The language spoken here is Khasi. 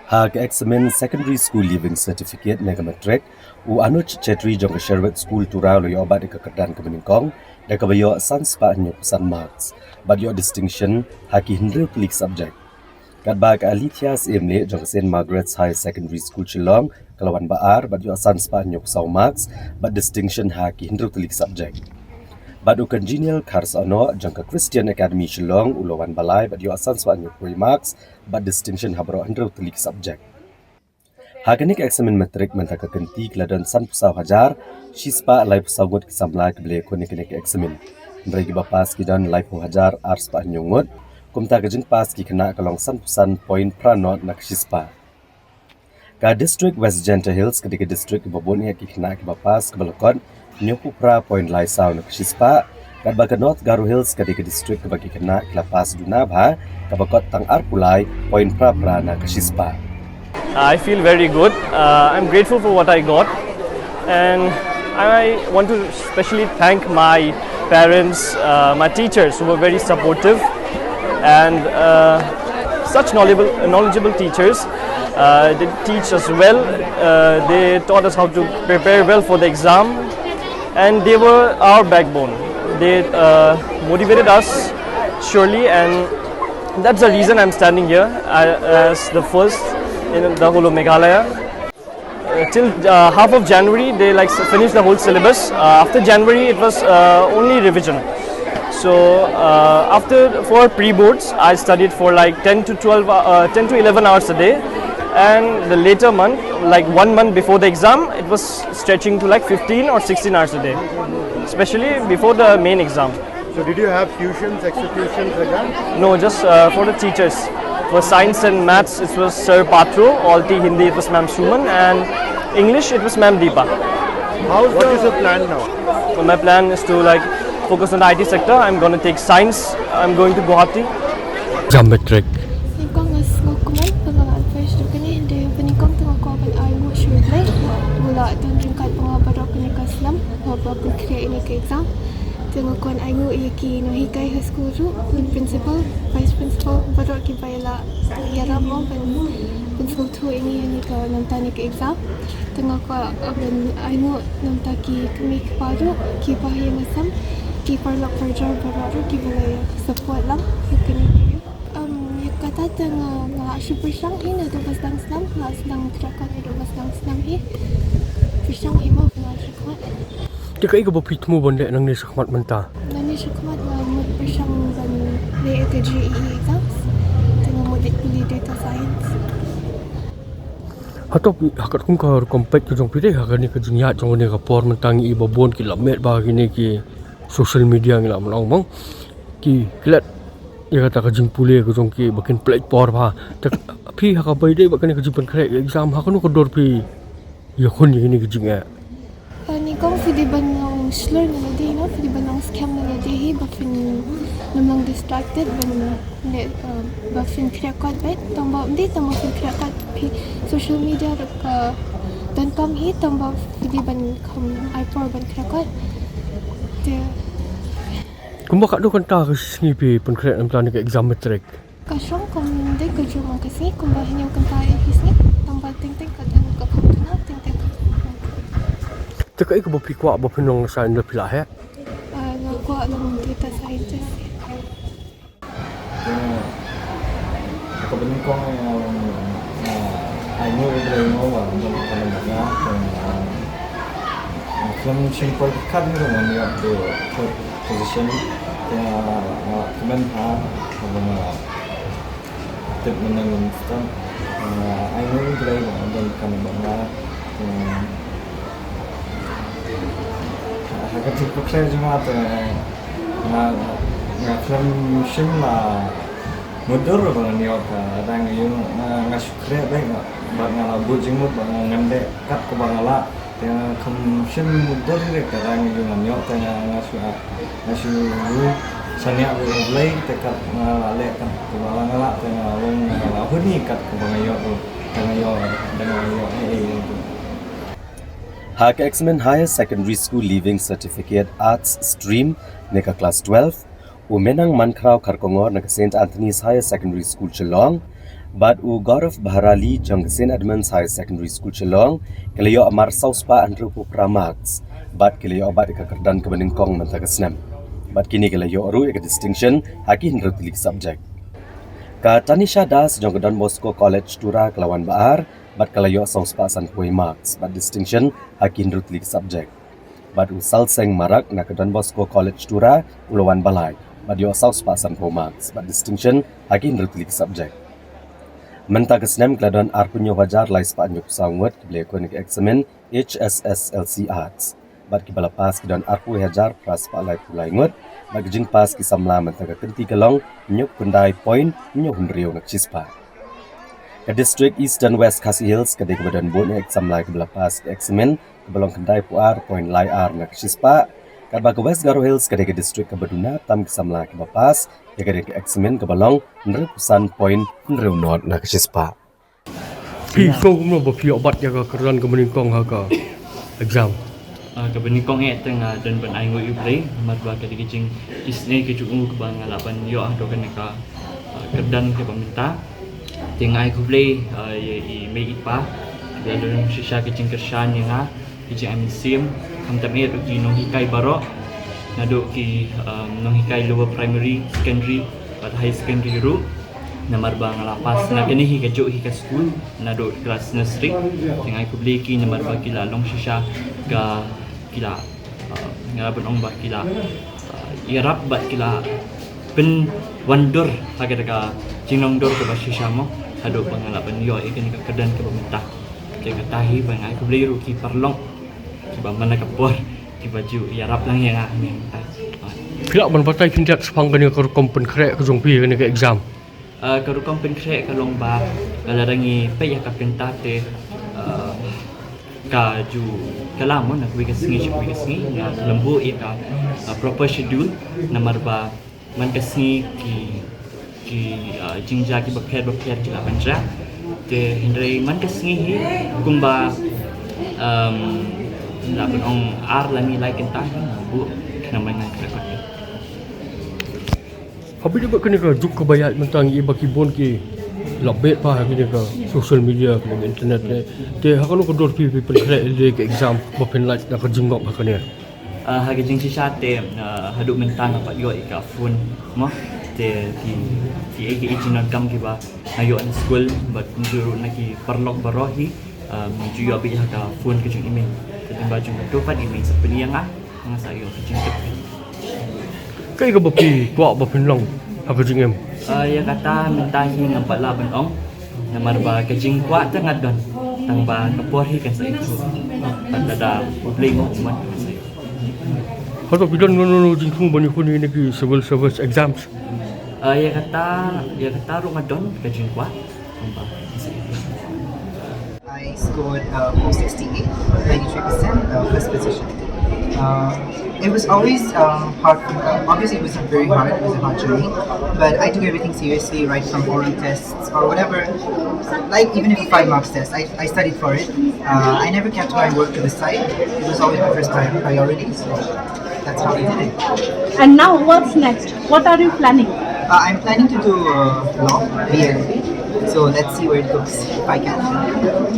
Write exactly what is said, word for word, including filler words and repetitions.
Ha ka eksamin Secondary School Leaving Certificate ne ka Matric, u Anuj Chetri jong ka Sherwood School Tura u la ïoh bat ïa ka kyrdan kaba nyngkong da kaba ïoh san spah hynñiewphew san marks bad ïoh distinction ha ki hynriew tylli ki subject. Katba ka Alethea Syiemlieh jong ka Saint Margaret's Higher Secondary School Shillong ka la wan ba ar bad ïoh san spah hynñiewphew saw marks bad distinction ha ki hynriew tylli ki subject. Bad u Congenial Kharsahnoh jong ka Christian Academy Shillong u la wan ba lai bad ïoh san spah hynñiewphew marks bad distinction ha baroh hynriew tylli ki subject. Ha kane ka eksamin Matric mynta ka kynti ki la don sanphew saw hajar shispah laiphew saw ngut ki samla kiba la ïakhun ïa kane ka eksamin. Hynrei kiba pass ki don laiphew hajar arspah hynñiew ngut. Kumta ka jingpass ki khynnah ka long sanphew san point phra nod na ka shispah. Ka District West Jaintia Hills ka dei ka district kaba bun ïa ki khynnah kiba pass kaba la kot hynñiewphew phra point lai saw na ka shispah. Katba ka North Garo Hills ka dei ka district kaba ki khynnah ki la pass duna bha kaba kot tang arphew lai point phra phra na ka shispah. I feel very good. Uh, I'm grateful for what I got. And I want to specially thank my parents, uh, my teachers who were very supportive and uh, such knowledgeable, knowledgeable teachers. Uh, they teach us well. Uh, they taught us how to prepare well for the exam. And they were our backbone. They uh, motivated us, surely, and that's the reason I'm standing here uh, as the first in the whole of Meghalaya. Uh, till uh, half of January, they like s- finished the whole syllabus. Uh, after January, it was uh, only revision. So uh, after for pre-boards, I studied for like ten to twelve, uh, ten to eleven hours a day, and the later month, like one month before the exam, it was stretching to like fifteen or sixteen hours a day, especially before the main exam. So did you have tuitions, extra tuitions like that? No, just uh, for the teachers. For science and maths, it was Sir Patro. Alti Hindi, it was Ma'am Suman, and English, it was Ma'am Deepa. How's what the, is your plan now? So my plan is to like focus on the I T sector. I'm going to take science. I'm going to Guwahati. Jam Matric. Nyngkong nga sngew kmen ba nga la first jong kane, hynrei ba nyngkong te nga kwah ban ai nguh sha U Blei. U la don ryngkat bad nga baroh kane ka snem, haba pynkhreh ïa kane ka exam. Te nga kwah ai nguh ïa ki nonghikai ha skul ruh, u principal, vice principal, baroh kiba ïa la ïarap mo ban pynsngewthuh ïa ngi ha kane ka, na bynta kane ka exam. Te nga kwah ban ai nguh na bynta ki kmie ki kpa ruh, ki bahaïing hasem, ki paralok parajor baroh ruh kiba la support lang ïa kane ka. Um, ïa kata te nga, nga la shu pyrshang hi naduh ba sdang snem, nga la sdang khreh kot naduh ba sdang snem hi. Pyrshang hi mo, nga la shu khmat. Te kaei kaba phi thmu ban leh nangne shakhmat mynta? Nangne shakhmat nga mut pyrshang ban leh ïa ka J E E exams. Te nga mut leit pule data science. Hato phi, ha katkum ka rukom peit ka jong phi de, ha kane ka jingïaid jong kane ka por mynta ngi i ba bun ki la met ba kine ki social media ngi la ong bang ki klet ïa kata ka jingpule ka jong ki ba kin pynleit por bha. Te phi ha kaba ïadei bad kane ka jingpynkhreh exam, ha kano ka dur phi ïakhun ïa kine ki jingeh? Ah, nyngkong phi dei ban long shlur na lade, you know, phi dei ban long skhem na lade hi ba phin nym long distracted ban leh, ah, ba phin khreh kot beit, tang ba ym dei tang ba phin khreh kot, phi social media ruh ka donkam hi, tang ba phi dei ban kham ai por ban khreh kot. Te Kumba katno kynta ka sngi phi pynkhreh na bynta kane ka exam Matric? Ka shong kum dei ka jong ka sngi, kumba hynñiew kynta ïa ki sngi, tang ba teng teng ka don ka competition, teng teng ka. Te kaei kaba phi kwah ba phin long hashwa ynda phi la heh? Ah, nga kwah long data scientist. Kaba nyngkong, ai nguh ïa U Blei mo ba don kane ka bynta, khlem shim por khatduh ngan ïoh the third position. Te nga kmen ha kaba nga tip mynne mynstep. Ai nguh ïa U Blei ba don kane ka bynta. Ha ka jingpynkhreh jong nga te nga, nga khlem shym la mutdur ba ngan ïoh ka rank ïa u, nga, nga shu khreh beit bad nga la buh jingmut ba ngan leh kat kaba nga lah. Te nga khlem shym mutdur ïa ka rank ïa u ngan ïoh, te nga, nga shu, nga shu shaniah bad U Blei te kat nga la leh kat kaba nga lah, te nga long, nga la hun ïa kat kaba nga ïoh ruh, te nga ïoh, te nga ïoh eh eh. Ha ka eksamin Higher Secondary School Leaving Certificate Arts Stream ne ka Class twelve, u Menang Mankhraw Kharkongor na ka Saint Anthony's Higher Secondary School Shillong, Bad u Gaurav Baharali jong ka Saint Edmund's Higher Secondary School Shillong, ki la ïoh mar saw spah hynriewphew phra marks. Bad ki la ïoh bad ïa ka kyrdan kaba nyngkong mynta ka snem. Bad kine ki la ïoh ruh ïa ka distinction ha ki hynriew tylli ki subject. Ka Tanisha Das jong ka Don Bosco College Tura ka la wan ba ar, bad ka la ïoh saw spah sanphew marks bad distinction ha ki hynriew tylli ki subject. Bad u Salseng Marak na ka Don Bosco College Tura u la wan ba lai bad ïoh saw spah sanphew marks bad distinction ha ki hynriew tylli ki subject. Mynta ka snem ki la don arphew hynñiew hajar lai spah hynñiewphew saw ngut kiba la ïakun ïa ka eksamin H S S L C Arts. Bad kiba la pass ki don arphew hajar phra spah laiphew lai ngut. Bad ka jingpass ki samla mynta ka kynti ka long hynñiewphew khyndai point hynñiew hynriew na ka shispah. Ka District Eastern West Khasi Hills ka dei kaba don bun ïa ki samla kiba la pass ka eksamin kaba long khyndaiphew ar point lai ar na ka shispah. Katba ka West Garo Hills ka dei ka district kaba duna tam ki samla kiba pass ïa ka dei ka eksamin kaba long hynriewphew san point hynriew nod na ka shispah. Phi sngew kumno ba phi ïoh bat ïa ka kyrdan kaba nyngkong ha ka exam? Ah, kaba nyngkong eh te nga don ban ai nguh ïa U Blei namar ba ka dei ka jingisynei ka jong u kaba nga lah ban ïoh haduh kane ka, ah, kyrdan kaba mynta. Te nga ai khublei, ah, ïa i mei i pa, ïa don shisha ka jingkyrshan ïa nga, ka jingai mynsiem, khamtam eh ruh ki nonghikai baroh, naduh ki, um, nonghikai lower primary, secondary bad high secondary ruh. Namar ba nga la pass na kane hi kajuh hi ka skul naduh klas nursery. Te nga ai khublei ki namar ba ki la long shisha ka, ki la, uh, nga la ban ong ba ki la, uh, ïarap bad ki la pynwandur ha kata ka jinglong dur kaba shisha mo, haduh ba nga la ban ïoh ïa kane ka kyrdan kaba mynta. Te kata hi ba nga ai khublei ruh ki paralok kiba man la ka por kiba ju ïarap lang ïa nga mynta. Phi lah ban batai khyndiat shaphang kane ka rukom pynkhreh ka jong phi kane ka exam? Ah, ka rukom pynkhreh ka long ba lada ngi peit ïa ka bynta te, ah, ka ju kylla mo na kawei ka sngi sha kawei ka sngi, nga khlem buh ïa ka, ah, proper schedule namar ba man ka sngi ki, ki, ah, jingjia kiba pher bapher ki lah ban jia. Te hynrei man ka sngi hi kumba, um, lah ban ong ar lane lai kynta hi nga buh khnang ba ngan khreh kot. Haba ïadei bad kane ka juk kaba ïaid mynta ngi i ba ki bun ki la bit ba ha kane ka social media, kane ka internet ne. Te ha kano ka dur phi, phi pynkhreh ïa ka exam ba phin lait na ka jingngop ha kane? Ah, ha ka jingshisha te, ah, haduh mynta nga pat ïoh ïa ka phone mo. Te ki, ki, ki, ki jingdonkam kiba nga ïoh na skul bad kumjuh ruh na ki paralok baroh hi, ah, nga ju ïoh beit ha ka phone ka jong i mei. Te tang ba jong kato pat i mei sa pyni ïa nga, nga sa ïoh ka jingtip. Kaei kaba phi kwah ba phin long ha ka jingim? Ah, ïa kata mynta hi ngam pat lah ban ong namar ba ka jingkwah te nga don, tang ba ka por hi kan sa ïathuh. Pat lada U Blei u mon kan sa ïoh. Hato phi don kano kano jingthmu ban ïakhun ïa kine ki civil service exams? Ah, ïa kata, ïa kata ruh nga don ka jingkwah. Tang ba kan sa ïoh. I scored, uh, four sixty-eight, ninety-three percent, uh, first position. Uh, it was always, um, hard. Uh, obviously, it was very hard. It was a hard journey, but I took everything seriously, right from oral tests or whatever. Like, even if a five marks test, I, I studied for it. Uh, I never kept my work to the side. It was always my first pri- priority. So that's how I did it. And now, what's next? What are you planning? Uh, I'm planning to do, uh, law, B L B. So let's see where it goes if I can.